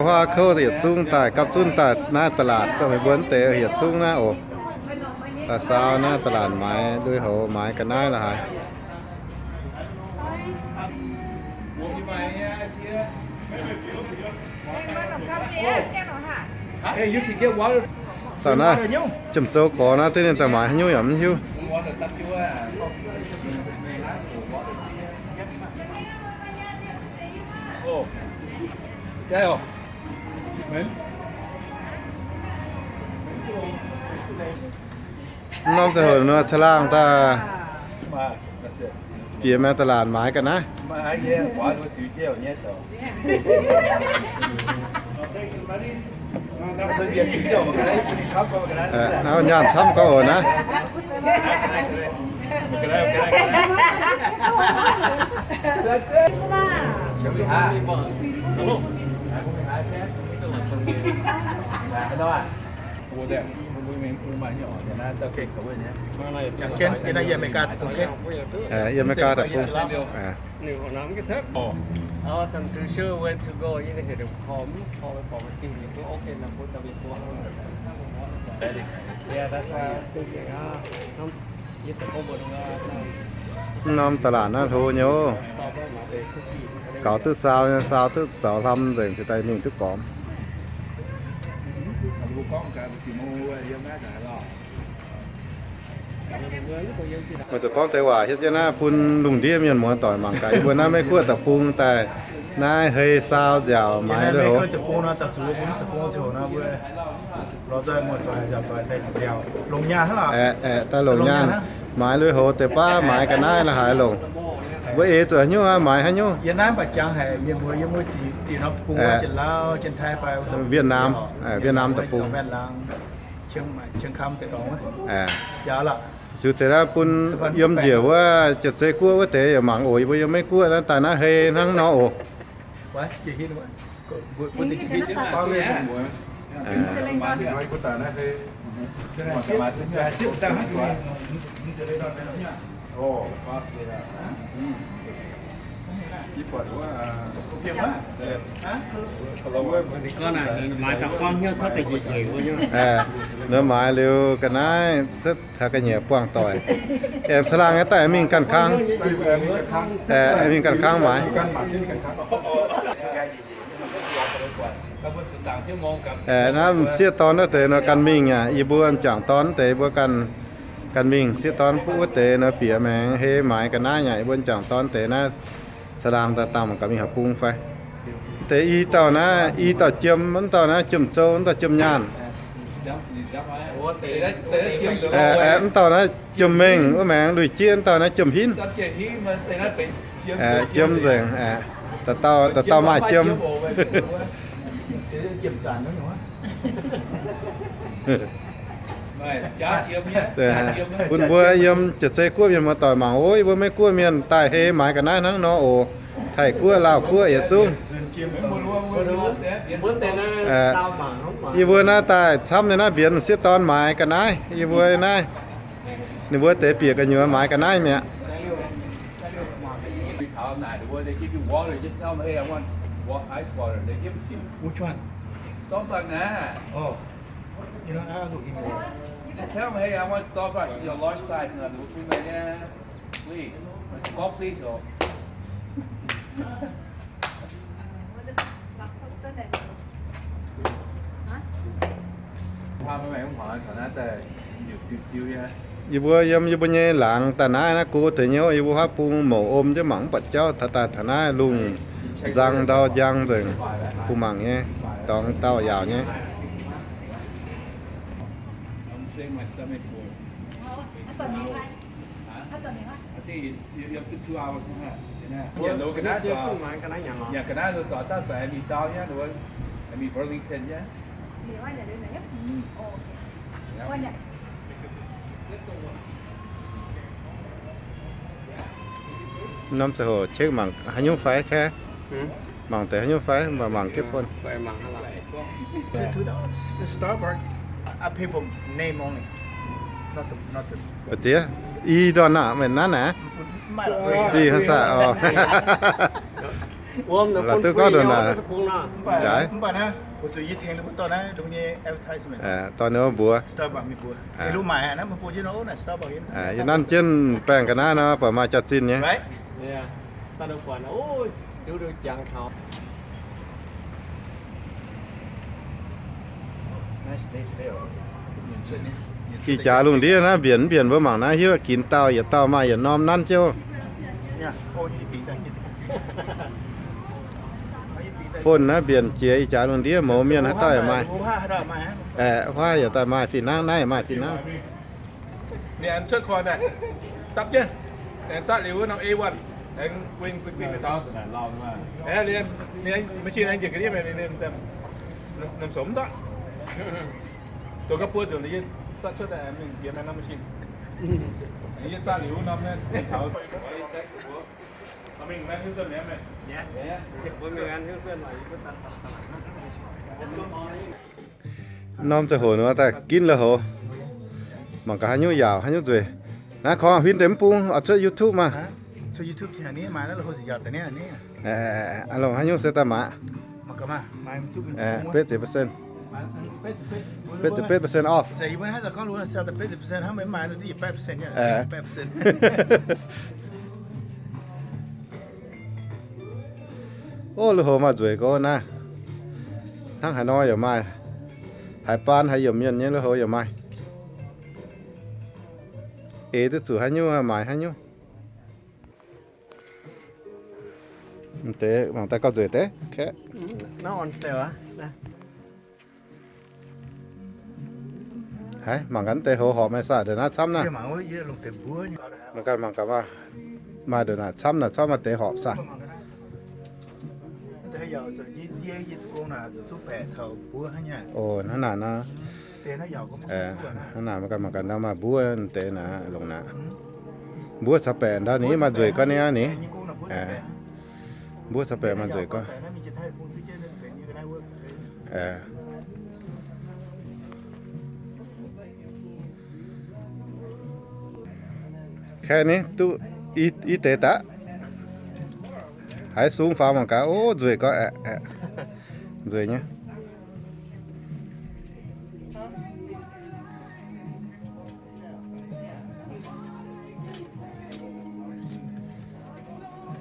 Huaav kouv yietc zungv daaih, gapv zunv daaih naaiv ตลาด dongh meih mbuo deix yietc zungv naaiv oc. Daaih saau naaiv ตลาด maaiz lui-houx, maaiz ga'naaiv la'haaix. Dauh naaiv jiem-zou gorx naaiv, deix ninh daaih maaiz haaix nyungc yaac mv hiuv. Norm ziangh hoc nor caangh laangh daaih bieqc maengx ตลาด maaiz ga'naaiv. Naaiv nyaanh camv gorngv oc naaiv. Yiem America deic-bung. Norm ตลาด naaiv hlo nyei oc. Gaux duqv saau nyei, saau duqv zaux hlam nzengc cingx daaih mingh duqv gormx. Meih zuqc gorngv deix waac hietv jienv naaiv bun lungh ndiev mienh muoz-doic mangc gaax, yie mbuo naaiv Meiv Guoqv deic-bung daaih naaiv hei saau nziaauc maaiz lui-houx. Aeqv, aeqv, daaih longc nyaanh maaiz lui-houx deix baav maaiz ga'naaiv la'haaix longc. Mbuo eix zuqc haaix nyungc aqv, maaiz haaix nyungc? Việt Nam, Việt Nam deic-bung. Ziux deix naaiv bun yiem njiec wuov Jiex Zei Guoqv wuov deix yaac mangc oc. Yie mbuo yiem Meiv Guoqv naaiv daaih naaiv hei hnangv nor oc. Ninh maaiz da'faam hnyouv cuotv da'nyeic nyeic wuov nyei. Ninh maaiz liuz ga'naaiv cuotv taux ga'nyiec buangh doic. Aengx caangh laangh nyei daaih mingh ganh kang. Aengx mingh ganh kang maaiz. Aeqv, naaiv m'sieqv dorn wuov deix nor ganh mingh aqv. Yie mbuo m'jangc dorn deix mbuo ganh, ganh mingh. M'sieqv dorn butv wuov deix nor bieqc maengx hei maaiz ga'naaiv aqv. Yie mbuo m'jangc dorn deix naaiv caangh laangh daaih dangh gaax mingh haaix bung fai. Deix i dauh naaiv, i dauh jiem, mv dauh naaiv jiem-zou, mv dauh jiem-nyaanh. Aeqv, mv dauh naaiv jiem-mengh wuov maengx lui-jieqv, mv dauh naaiv jiem-hinv. Aeqv, jiem nzengc. Aeqv, dauh dauh maaih jiem. Bun mbuo yiem Jiex Zei Guoqv mienh muoz-doic mangc oc. Yie mbuo Meiv Guoqv mienh daaih hei maaiz ga'naaiv hnangv nor oc. Taiv Guoqv, Laauh Guoqv yietc zungv. Yie mbuo naaiv daaih camv nyei naaiv mbienx m'sieqv dorn maaiz ga'naaiv. Yie mbuo naaiv, ninh mbuo deix bieqc gu'nyuoz maaiz ga'naaiv mi'aqv. Which one? Just tell them, hey, I want Starbucks, you know, large size, and I'll do it for you, yeah. Please. Small, please, oh. Yie mbuo yiem yie mbuo nyei laangz daaih naaiv, naaiv go deix nyei, yie mbuo huaav bung mouc om jienv mangc mv buatc jauv, taux daaih taux naaiv lungh nzang ndau njang nzengc, kuh mangc nyei, dorngx dauh yaauc nyei. Norm ziangh hoc check mangc haaix nyungc fai, Ken? Mangc deix haaix nyungc fai, mangc jienv phone. Starbucks, I pay for name only. Not the, not the. Ziex, i ndorn aac, meih nanv aac? Fih hnangv saah oc. Laaix duqv gorngv ndongc naaic jaaix. Yie nanv jienv baengh ga'naaiv nor, buatc maaih jaax-zinh nyei. Ih jaax lungh ndiev naaiv mbienc mv mbienc mbuo mangc naaiv hiuv, ginx dauh yietc dauh maaih yietc norm nanv jienv. Phone naaiv mbienc jiex ih jaax lungh ndiev mouz mienh haaix dauh yaac maaih. Aeqv, huaav yaac daaih maaih fih hnangv, naaiv yaac maaih fih hnangv. Ninh cuotv koi naaic, dapv jienv, aengx zatv liuz wuov norm A one, aengx guin guin guin taux. Machine aengx njiec ga'ndiev, ninh sou mv ndortv. Zoux ga'buo nzunc yie zatv cuotv daaih mingh jiex maengx norm machine. Yie zatv liuz wuov norm taux mingh maengx hiuv dunh mi'aqv. Norm ziangh hoc nor daaih ginv lui-houx, mangc gaax haaix nyungc yaauc haaix nyungc nzueic. Naaiv korngx huin deix mv bung oix cuotv YouTube maah. Longc haaix nyungc se daaih mangc. Betv ziepc percent. Betv ziepc betv percent off. Ov, lui-houx maaih nzueic gau naaiv. Hnangv haaix nor yaac maaih. Haaix baan haaix yiemc mienh nyei lui-houx yaac maaih. Eix duqv zuqc haaix nyungc maaiz haaix nyungc. Mv deix mangc daaih gauh nzueic deix. Haiz mangc gaax deix houx horpc maaih saah, ndongc naaiv camv naaiv. Mangc gaax, mangc gaax, maaih ndongc naaic camv naaic, camv maaih deix horpc saah. Oc, hnangv naaic nor. Hnangv naaic mangc gaax, mangc gaax nor maaih mbuov deix naaic, longc naaic. Mbuov caux baeqc ndau ninh maaih nzueic gorngv niaa ninh. Mbuov caux baeqc maaih nzueic gorngv. Kaeqv ni duqv i deix daqv. Haiz sung faaux mangc gaax, ov, nzueic gorngv aeqv, nzueic nyei.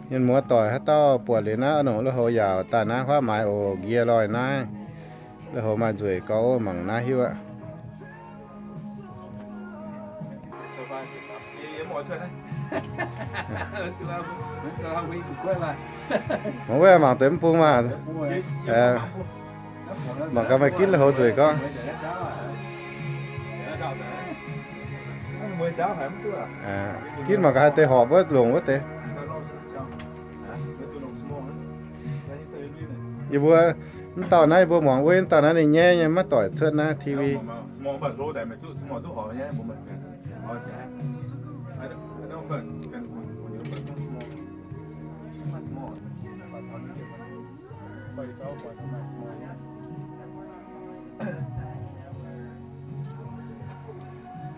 Mienh muoz doic haaix dauh buatc liuz naaiv, longc lui-houx yaauc daaih naaiv huaav maaiz oc, nqie loi naaiv. Lui-houx maaih nzueic gau, mangc naaiv hiuv aqv. Mangc wuov mangc deix mv bung maah. Mangc gaax maaih ginv lui-houx nzueic gorngv. Ginv mangc gaax haaix deix horpc wuov longc wuov deix. Yie mbuo mv dauh naaiv yie mbuo muangx wuov, mv dauh naaiv ninh nyaiv nyei maiv doic cuotv naaiv T V.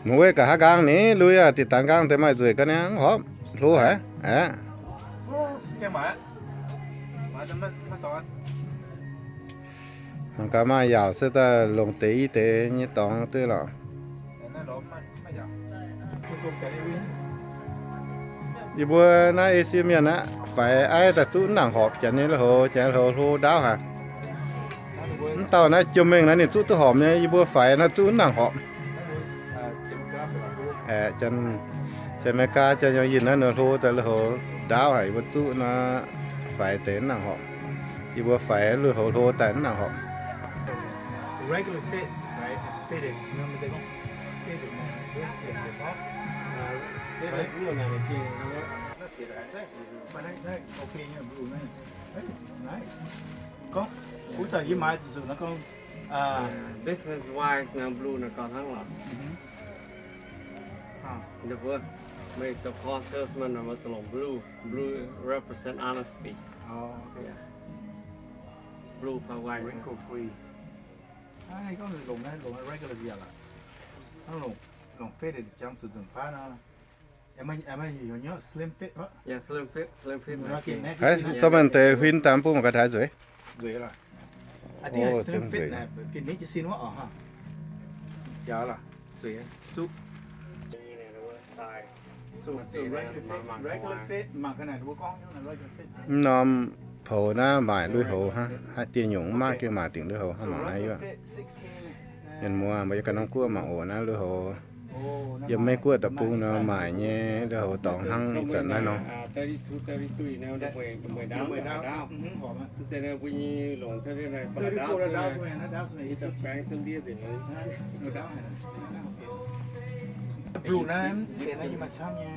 Mv wuov ga'haav nqaang ni lui aqv, diqc daaih nqaang deix maaih nzueic ga'naaiv horpc hlo haic aqv. Mangc gaax maaih yaauc se daaih longc deix i deix nyei dorngx duqv lorqc. Yie mbuo naaiv Esie mienh aqv, faix aiv daaih zuqv mv nangc horpc, janx nyei lui-houx, janx lui-houx hlo ndaauv haic. Mv dauh naaiv jiem mengh naaiv ninh zuqv duqv horpc nyei, yie mbuo faix naaiv zuqv mv nangc horpc. Janx America, janx yiem yinh naaiv ninh hlo daaih lui-houx ndaauv haic, yie mbuo zuqv naaiv faix deix mv nangc horpc. Yie mbuo faix lui-houx hlo daaih mv nangc horpc. Gorngv wuov zanc yie maaiz zuqc zuqc naaiv gorngv business wise naaiv blue naaiv gauh hnangv lorqc. Ninh mbuo meih zoux call salesman naaic mbuo zuqc longc blue. Blue represent honesty. Blue fai white. Wrinkle free. Hnangv gorngv longc naaiv longc regular yaac lorqc. Hnangv longc faded jangx zuqc nzunc baav nor. Haiz zorqv maiv deix huin daaih bun mangc gaax haaix nzueic. Mv norm poux naaiv maaic lui-houx hnangv, haaix dieh nyungc mv maaih gengh maaic dingc lui-houx hnangv, mangc naaiv yuoqv. Mienh muoz mbuo yiem ganh norm guoqv mangc oc, naaiv lui-houx yiem Meiv Guoqv deic-bung nor maaic nyei lui-houx dorngx hnangv ih zanc naaiv nor. Blue naaiv, deix naaiv yie maaih camv nyei.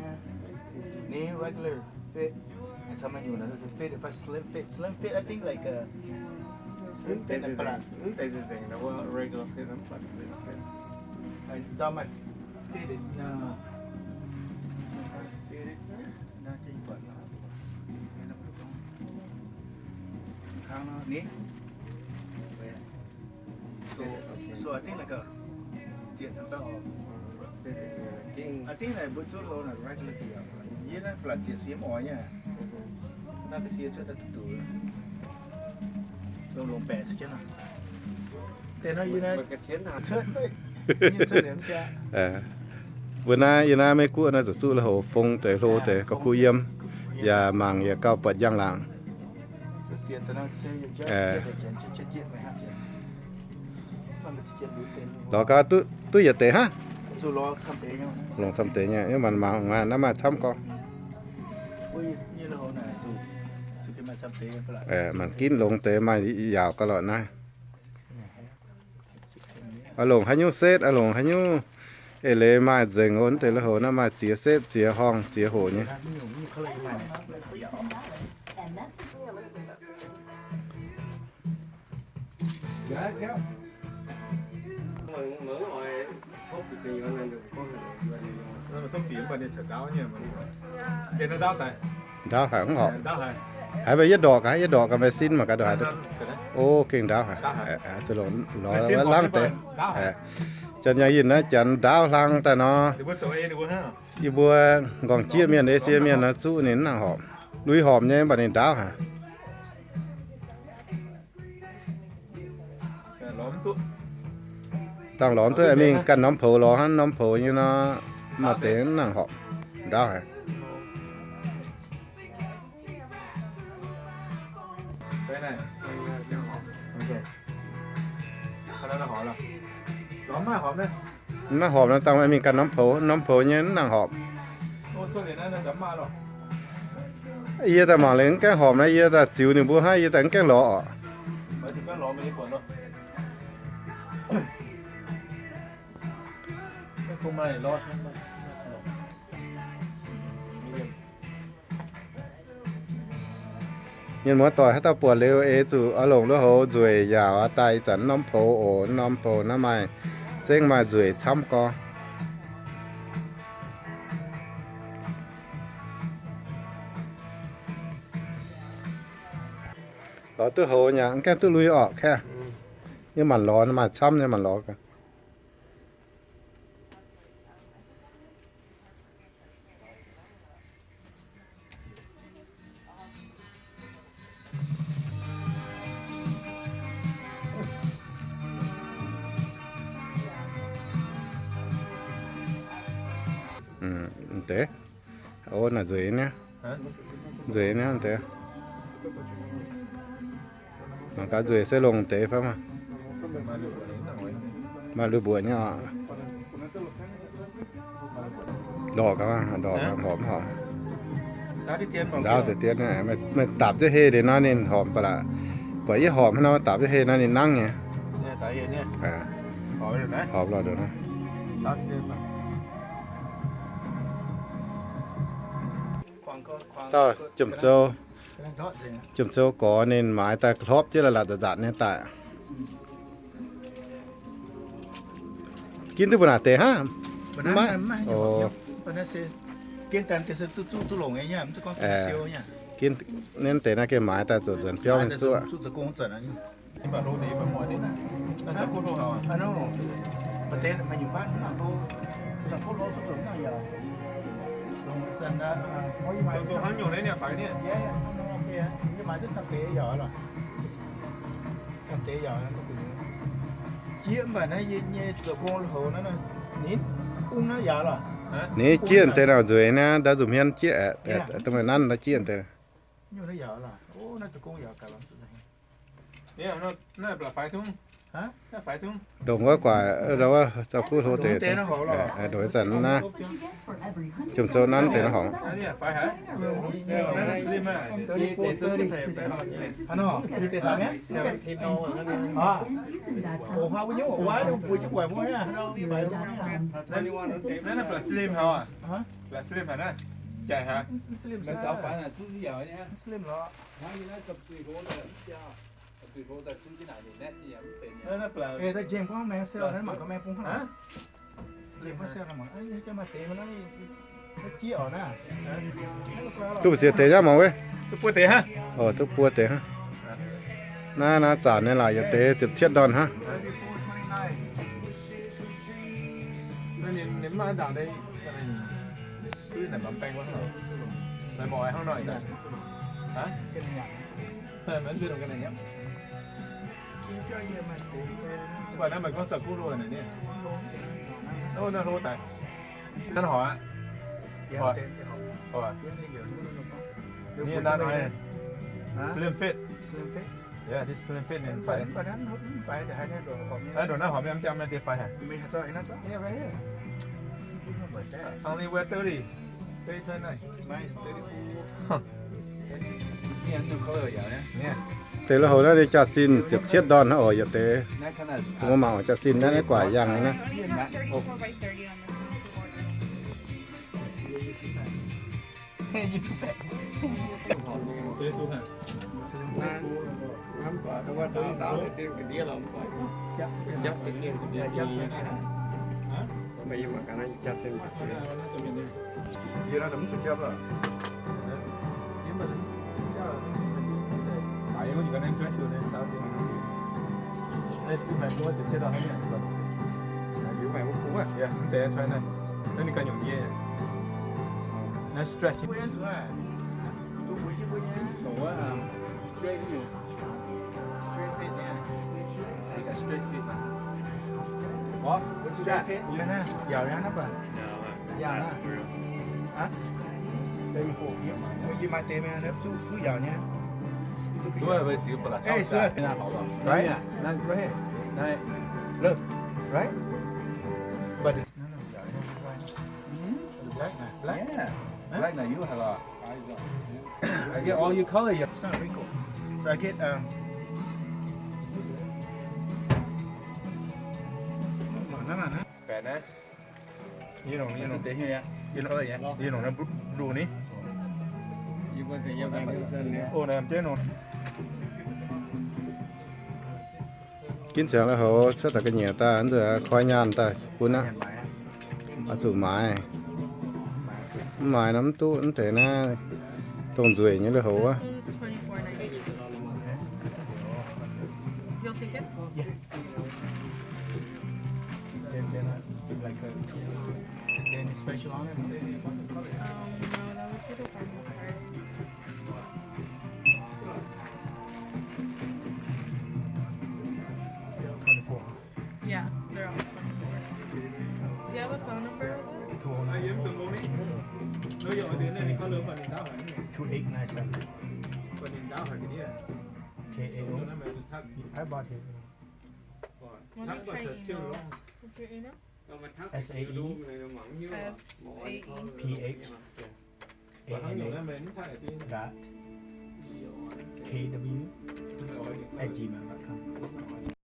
Ni regular fit. Camv maaih nyungc naaiv fit, if I slim fit, slim fit, I think like a slim fit naaiv baac. Regular fit, regular fit. Dau maaih fit, fit, naaiv jiex buatc nor. Ni. So, so I think like a, I think like mbuo zuqv longx naaic regular deal. Yie naaiv blatc zieqc fim oix nyei. Naaiv ga'sie cuotv daaih duqv duqv. Longx longx baeqc se jienv naaic. Deix nor yie naaiv cuotv, yie cuotv liemh se. Mbuo naaiv yie naaiv Meiv Guoqv naaiv zuqc zuqv lui-houx fong deix hlo deix gauh kuh yiem, yaac mangc yaac gauh buatc njang-laangc. Lorz gau duqv yietc deix hnangv. Longc camv deix nyei, yie mangc mangc naaiv maaih camv gorx. Mangc ginv longx deix maaih yaauc gauh lorqc naaiv. Oix longc haaix nyungc setv, oix longc haaix nyungc eix leiz maaih nzengc oc. Deix lui-houx naaiv maaih ziex setv, ziex horngh, ziex hoc nyei. Ndaauv haic mv horpc. Haiz mv baac yie ndorqc gaax, yie ndorqc gaax maiv sin mangc gaax ndongc haaix. O, gengh ndaauv haic. Lorz maiv langv deix. Janx yaac yinh naaiv janx ndaauv hlang daaih nor. Yie mbuo nqorngv jieqv mienh, Esie mienh nor zuqv ninh mv nangc horpc. Lui horpc nyei mv baac ninh ndaauv haic. Dangh lorz duqv mingh ganh norm poux lorz hnangv, norm poux nyei nor, maaih deix mv nangc horpc, ndaauv haic. Maiv horpc nor, dangh mingh ganh norm poux, norm poux nyei mv nangc horpc. Yie daaih mangc liuz mv gaengh horpc naaiv, yie daaih ziux ninh mbuo hnangv, yie daaih mv gaengh lorz oc. Mienh muoz-doic, haaix dauh buatc liuz eix zuqc oix longc lui-houx nzueic yaauc daaih ih zanc norm poux oc. Norm poux naaiv maaih zengv maaih nzueic camv gorx. Lorz duqv houx nyei, mv gaengh duqv lui orqc kaeqv. Yie maanc lorz, maaih camv nyei maanc lorz gaax. Deix, o, naaic nzueic nyei, nzueic nyei deix. Mangc gaax nzueic se longc deix fai maah. Maaih lui-mbuoqc nyei oc. Ndorqc gaax, ndorqc gaax, horpc mv horpc. Ndaauv deix dien, meih dapc jienv heh liuz nor ninh horpc ba'laqc. Buatc yie horpc hnangv nor, dapc jienv heh nor ninh nangv nyei. Horpc lorqc nor. Dauh Jiem Zou, Jiem Zou gorx ninh maaiz daaih hlopv jienv la'latc nzatc nyei daaih. Ginv duqv mbuo naaic deix hnangv. Ginv naaiv deix naaiv gengh maaiz daaih zoux nzuonx biauv mingh zuqv. Hnangv nyungc naaiv nyei faix nieh. Jieqv mv baac naaiv yie nyei zoux gong loz-houx naaiv, ninh bung naaiv yaac lorqc. Ninh jieqv deix naaic nzueic naaiv, ndau nzunc hmien jieqv aeqv, dongh meih nanv naaiv jieqv deix. Ndongc wuov guaax, ndongc wuov zanc naaiv, jomc sou nanv deix naaiv horngc. Duqv ziex deix nyei mangc wuov. Duqv buo deix hnangv. Naaiv, naaiv zanc naaiv laaic yietc deix ziepc cietv ndorn hnangv. Mv baac naaiv meih gorngv zoux guv hlo naaic nieh. Naaiv hlo daaih. Naaiv horngc aqv. Slim fit. Yeah, this slim fit ninh faix. Naaiv ndongc naaiv horngc mienh mv diam naaiv deix faix haic. Only wear thirty. Deix loz-houx naaiv ninh jaax-zinh ziepc cietv ndorn hnangv oc, yietc deix. Mbuo mangc oc, jaax-zinh naaiv, naaiv guaax yangh naaiv. Straight fit nyei. Straight fit mah. Straight fit nyei naaiv, yaauc nyei naaiv baac. Yaauc naaiv. Aa, yie maaih deix mingh, zuqv yaauc nyei. Right? Right? Look, right? But it's, no, no, yaauc nyei. Black, black. Black naaic you have a, I get all your color. It's not wrinkle. So I get, um, baeqc naaiv. Yie nongc, yie nongc, yie nongc naaiv blue ni. Ov, naaiv m'jeiv nongc. Ginv ziangx la'houx cuotv daaih ga'nyiec daaih, nzueic koi nyaanh daaih bun aqv. Oix zuqc maaiz. Mv maaiz nor mv duqv, mv deix naaiv dongh nzueic nyei la'houx wuov. Yeah, they're all twenty-four. Do you have a phone number with us? Two eight nine seven. K A O. I bought it. Let me try your email. What's your email? S A E, S A E, P H, A N A, dot, K W, at gmail dot com.